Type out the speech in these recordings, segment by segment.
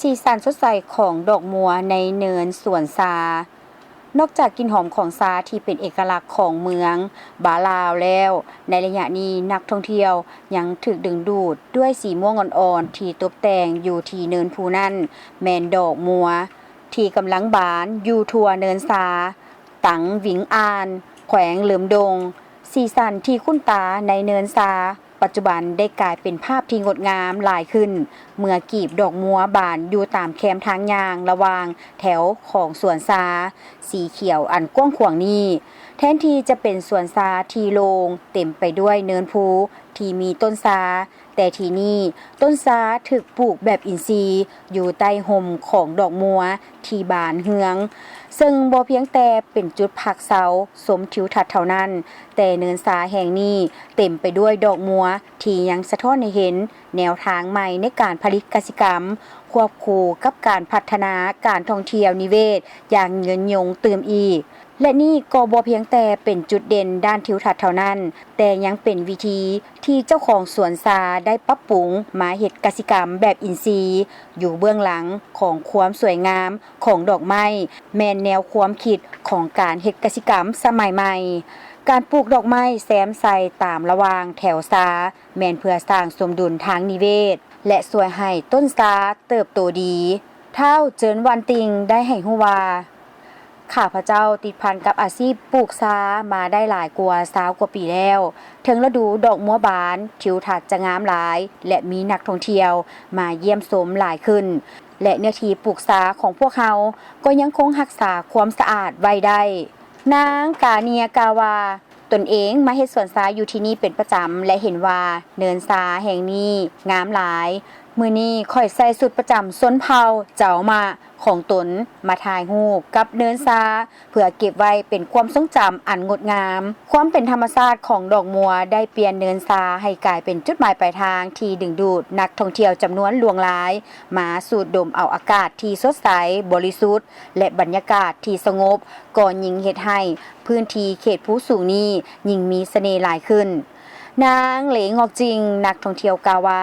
ສີສັນສົດໃສຂອງດອກມົວໃນເນີນສວນຊາ. ນອກຈາກກິ່ນຫອມຂອງຊາທີ່ເປັນເອກະລັກຂອງເມືອງບາລາວແລ້ວ, ໃນໄລຍະນີ້ນັກທ່ອງທ່ຽວຍັງຖືກດຶງດູດດ້ວຍສີມ່ວງອ່ອນໆທີ່ຕົບແຕ່ງຢູ່ທີ່ເນີນພູນັ້ນ ແມ່ນດອກມົວທີ່ກຳລັງບານຢູ່ທົ່ວເນີນຊາ ຕັງຫວິງອານ ແຂວງເຫຼີມດົງ. ສີສັນທີ່ຄຸ້ນຕາໃນເນີນຊາ ປັດຈຸບັນໄດ້ກາຍເປັນພາບທີ່ງົດງາມຫຼາຍຂຶ້ນ ເມື່ອກີບດອກມົວບານຢູ່ຕາມແຄມທາງຍ່າງລະຫວ່າງແຖວຂອງສວນຊາສີຂຽວອັນກວ້າງຂວາງນີ້. ແທນທີ່ຈະເປັນສວນຊາທີ່ໂລ່ງເຕັມໄປດ້ວຍເນີນພູທີ່ມີຕົ້ນຊາ, ແຕ່ທີ່ນີ້ຕົ້ນຊາຖືກປູກແບບອິນຊີຢູ່ໃຕ້ຮົ່ມຂອງດອກມົວທີ່ບານເຮືອງ, ເຊິ່ງບໍ່ພຽງແຕ່ເປັນຈຸດພັກເຊົາຊົມທິວທັດເທົ່ານັ້ນ, ແຕ່ເນີນຊາແຫ່ງນີ້ເຕັມໄປດ້ວຍດອກມົວທີ່ຍັງສະທ້ອນໃຫ້ເຫັນແນວທາງໃໝ່ໃນການຜະລິດກະສິກຳ, ຄວບຄູ່ກັບການພັດທະນາການທ່ອງທ່ຽວນິເວດຢ່າງຍືນຍົງຕື່ມອີກ. ແລະນີ້ກໍບໍ່ພຽງແຕ່ເປັນຈຸດເດັ່ນດ້ານທິວທັດເທົ່ານັ້ນ, ແຕ່ຍັງເປັນວິທີທີ່ເຈົ້າຂອງສວນຊາໄດ້ປັບປຸງມາເຮັດກະສິກຳແບບອິນຊີ. ຢູ່ເບື້ອງຫຼັງຂອງຄວາມສວຍງາມຂອງດອກໄມ້ ແມ່ນແນວຄວາມຄິດຂອງການເຮັດກະສິກຳສະໄໝໃໝ່. ການປູກດອກໄມ້ແຊມໃສ່ຕາມລະຫວ່າງແຖວຊາ ແມ່ນເພື່ອສ້າງສົມດຸນທາງນິເວດ ແລະ ຊ່ວຍໃຫ້ຕົ້ນຊາເຕີບໂຕດີ. ທ້າວ ເຈີນ ວັນຕິງ ໄດ້ໃຫ້ຮູ້ວ່າ, ຂ້າພະເຈົ້າຕິດພັນກັບອາຊີບປູກຊາມາໄດ້ຫຼາຍກວ່າຊາວກວ່າປີແລ້ວ. ເຖິງລະດູດອກມົວບານ, ທິວທັດຈະງາມຫຼາຍ ແລະ ມີນັກທ່ອງທ່ຽວມາຢ້ຽມຊົມຫຼາຍຂຶ້ນ ແລະ ເນື້ອທີ່ປູກຊາຂອງພວກເຮົາກໍຍັງຄົງຮັກສາຄວາມສະອາດໄວ້ໄດ້. ນາງ ກາເນຍ ກ່າວວ່າ, ຕົນເອງມາເຮັດສວນຊາຢູ່ທີ່ນີ້ເປັນປະຈຳ ແລະ ເຫັນວ່າເນີນຊາແຫ່ງນີ້ງາມຫຼາຍ. ມື້ນີ້ຂ້ອຍໃສ່ຊຸດປະຈຳຊົນເຜົ່າເຈົ້າມະຂອງຕົນມາຖ່າຍຮູບກັບເນີນຊາ ເພື່ອເກັບໄວ້ເປັນຄວາມຊົງຈຳອັນງົດງາມ. ຄວາມເປັນທຳມະຊາດຂອງດອກມົວໄດ້ປ່ຽນເນີນຊາໃຫ້ກາຍເປັນຈຸດໝາຍປາຍທາງທີ່ດຶງດູດນັກທ່ອງທ່ຽວຈຳນວນຫຼວງຫຼາຍ ມາສູດດົມເອົາອາກາດທີ່ສົດໃສ, ບໍລິສຸດ ແລະ ບັນຍາກາດທີ່ສະຫງົບ ກໍຍິ່ງເຮັດໃຫ້ພື້ນທີ່ເຂດພູສູງນີ້ຍິ່ງມີສະເໜ່ຫຼາຍຂຶ້ນ. ນາງ ເຫຼ ງອກຈິງ ນັກທ່ອງທ່ຽວກ່າວວ່າ,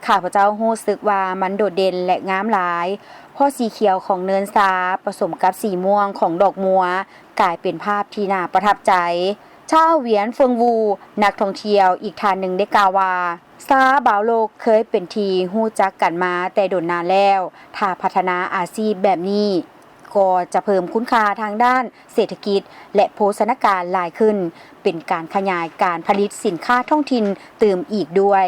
ຂ້າພະເຈົ້າຮູ້ສຶກວ່າມັນໂດດເດັ່ນ ແລະ ງາມຫຼາຍ, ເພາະສີຂຽວຂອງເນີນຊາປະສົມກັບສີມ່ວງຂອງດອກມົວ ກາຍເປັນພາບທີ່ໜ້າປະທັບໃຈ. ທ້າວ ຫວຽນ ເຟິງ ວູ ນັກທ່ອງທ່ຽວອີກທ່ານໜຶ່ງໄດ້ກ່າວວ່າ, ຊາບາວໂລກເຄີຍເປັນທີ່ຮູ້ຈັກກັນມາແຕ່ດົນນານແລ້ວ. ຖ້າພັດທະນາອາຊີບແບບນີ້ ກໍຈະເພີ່ມຄຸນຄ່າທາງດ້ານເສດຖະກິດ ແລະ ໂພຊະນາການຫຼາຍຂຶ້ນ, ເປັນການຂະຫຍາຍການຜະລິດສິນຄ້າທ້ອງຖິ່ນຕື່ມອີກດ້ວຍ.